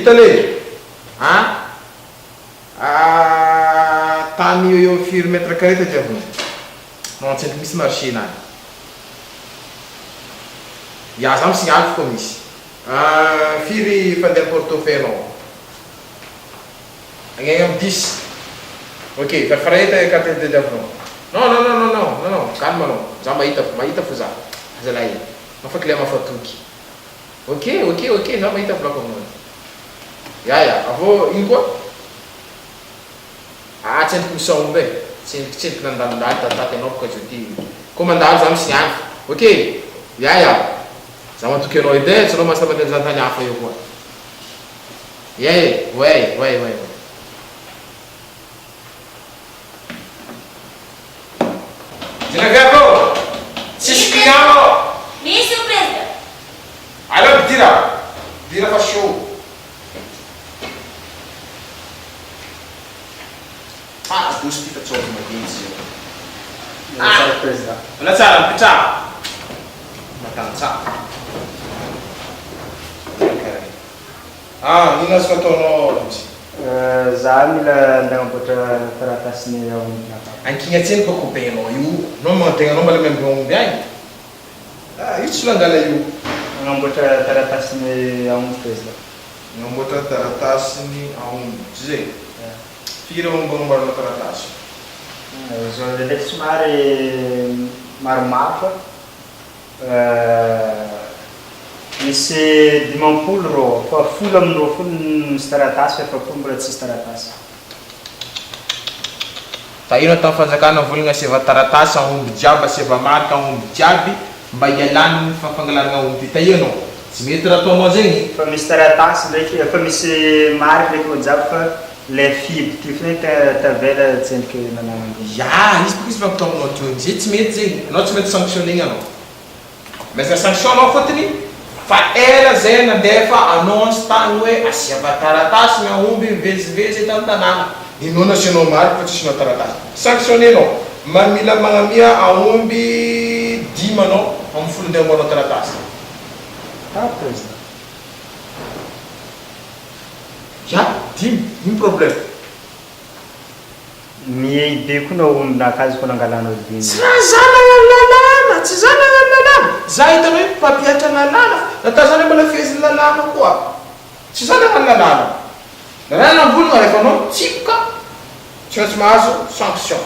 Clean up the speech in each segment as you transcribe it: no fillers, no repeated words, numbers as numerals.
Ino tale a? Ah tany eo eo firy mètre carré tadiavinao? Non tsy haiko misy marché nany. Ya za misignaly fô misy. Ah firy fandeha portefeuille nao? Agny agny am dix. Ok farafaraheta carte tadiavinao. Non non non non non non calme anao za mahita mahita fô za. Azalahy e. Mafa client mafatoky. Ok ok ok za mahita volako aminao io. Ya ya, avô ino koa? Ah tsy endriky misaomba e, tsy endriky tsy endriky nandalondalo tataty anao boka zao ty, koa mandalo za misignaly fa ok, ya ya, za matoky anao edy e, tsy anao mahasahy mandeha mizaha tany hafa eo koa, ya e, ouais ouais ouais ouais. Geneviève ô! Tsisy client ô! Misy io président. Aleo midira! Midira fa chaud. Ah dosy ty fa tsy azo mandihy izy io. Mbola tsara président. Mbola tsara, mipetraha. Matanjaha. Ah, inona azoko ataonao Rojo? Za mila andagnamboatra taratasinay aomby nakà. Ankigna tseny ko kobenao io, nao magnantegna anao mbola miambigna aomby agny? Ah, io tsy langala io. Magnamboatra taratasin'ny aomby président. Magnamboatra taratasin'ny aomby, tsy zay? Ya. Firy aomby agnamboaranao taratasy? Zao ndraindraiky somary maromaro fa misy 50 rô fa 10 amin'ireo folo misy taratasy fa 40 mbola tsisy taratasy. Tahina tamin'ny fanjakana volagna asiava taratasy aomby jiaby asiava marika aomby jiaby mba hialany ny fangalaragna aomby ty tahianao tsy mety raha ataonao zegny. Efa misy taratasy ndraiky efa misy marika ndraiky reo jiaby fa le fibo ty fotsiny tavela tsendriky nananandreo. Ya izy bôka izy mampitao aminao teo igny zay tsy mety zegny anao tsy maintsy sanctionner-gna anao. Mesa sanction anao fotony fa ela zay nandefa annonce tagny hoe asiava taratasy ny aomby mivezivezy eto antanàna. Inoana asianao marika fa tsy asianao taratasy. Sanctionner nao. Ma mila magnamia aomby dimy anao am folo ndeha amboarinao taratasy. Ah président. Ya, dimy, ino problème? Mihehy be koa nao omby-nakazo ko nangalanao dimy. Tsy raha za nagnano lalàna, tsy za nagnano lalàna, za hitanao hoe mpampihatra lalàna fa natao zany mbola fehezin'ny lalàna koa, tsy za nagnano lalàna, lalàna nambolina rehefa anao mitsipoka tsy maintsy mahazo sanction,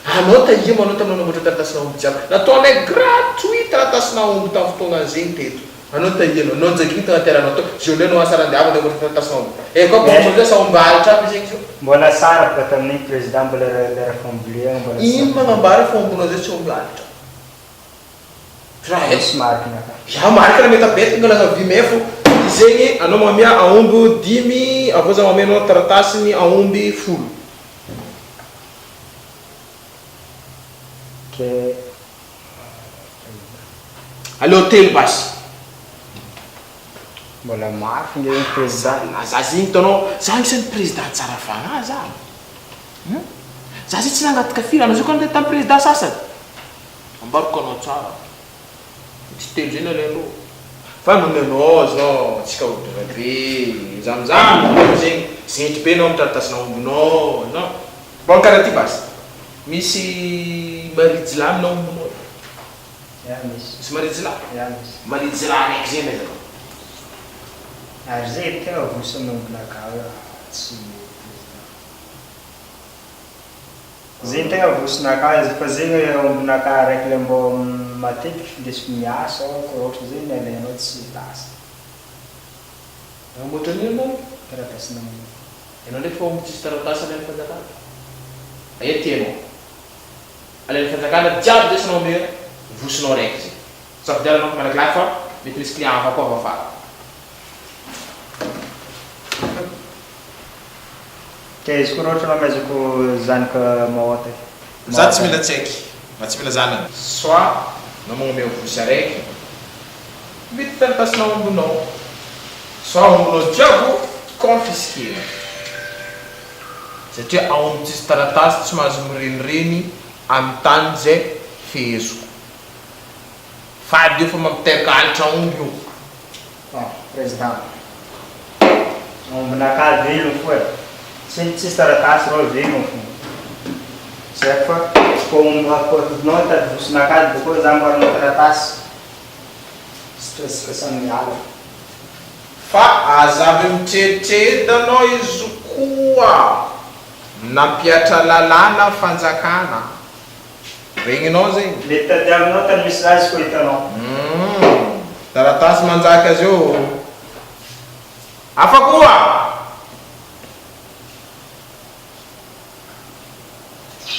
anao tahia manao taminao namboatra taratasin'aomby jiaby, nataonay gratuit taratasin'aomby tamin'ny fotoagna zegny teto. Anao tahianao, anao njaky ito agnaty alanao tao, gelé nao asa randiava de ohatra taratasy omby. Eh koa bon amizay sa omby alitra aby zegny zao. Mbola tsara boka tamin'igny président mbola lera fambolena mbola tsy Ino magnambara fa ombinao zay tsy omby alitra? Raha haiko. Misy marikina ka. Ya marikina mety apetaka angalana vy mai fô zegny anao magnamia aomby dimy avao za magnamia anao taratasiny aomby folo. Ke Aleo telo basy. Mbola mafy nge iny président. Za za zegny hitanao, za agnisan'ny président tsara fagnahy za. Hum. Za zay tsy nangataka firy, anao zao koa nandeha tamin'ny président sasany. Ambarako anao tsara. Tsy telo zay nalainao. Fa nomenao zao, tsika odora be, mizamizamy anao zegny, zenitry be anao amin'ny taratasin'aombinao, non. Bon karaha ty basy. Misy marijila amina ombinao? Ya misy. Misy marijila? Ya misy. Marijila araiky zay amezanao. Ary zay edy tegna vosa amin'ny ombinakahy io tsy président. Zegny tegna vosinakahy izy fa zegny ombinakahy araiky le mbô matetiky findesiko miasa koa ohatra zegny ny alainao tsy lasa. Nanamboatra an'io ianao? Taratasin'aomby. Ianao ndraiky fa omby tsisy taratasy alain'ny fanjakana. Aia tianao? Alain'ny fanjakana jiaby zay sanao omea vosinao raiky zay. Safidiano anao malakilaky fa mety misy client hafa koa avy afara. Ka izy koa raha ohatra mamezako zanaka maota e. Za tsy mila tsaiky, za tsy mila zanany. Soit anao magnomea vosy araiky. Mety taratasinao aombinao. Sao aombinao jiaby confisquer-na. Satria aomby tsisy taratasy tsy mahazo mirenireny amin'ny tany zay feheziko. Fady io fa mampiteraka halatra aomby io. Bon, président. Aombinakahy velogno fo e. Tsy tsisy taratasy rô velogno fo. Tsy haiko fa ko omby ko nao hitady vosinakahy bôkô za amboarinao taratasy. Stress ka samy miala. Fa aza avy mitretreda anao izy koa nampiatra lalàna fanjakana. Regninao zegny? Mety tadiavinao tany misy azy ko hitanao. Humm. Taratasy manjaka azy io. Hafa koa!